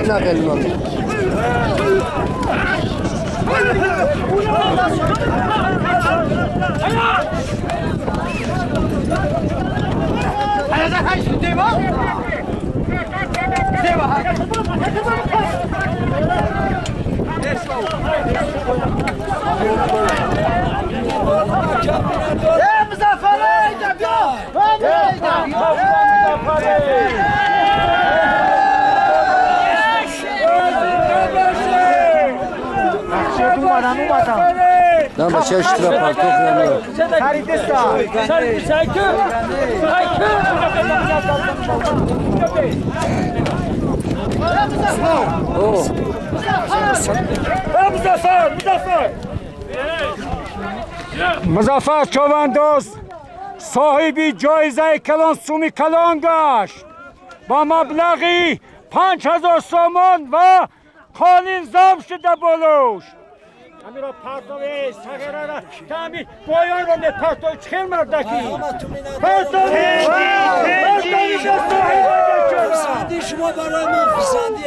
نقل. نه بچه اشترا پارتوف نمیاد. مظفر چوبانداز صاحبی جایزه کلان سومی کلان گشت با مبلغی 5000 سومان و قالین زم شده بلوش. امیرا پرتوی صغیره را تامی پایان را پرتوی چخیل مردکی پرتوی پرتوی. شما برای ما پسندی.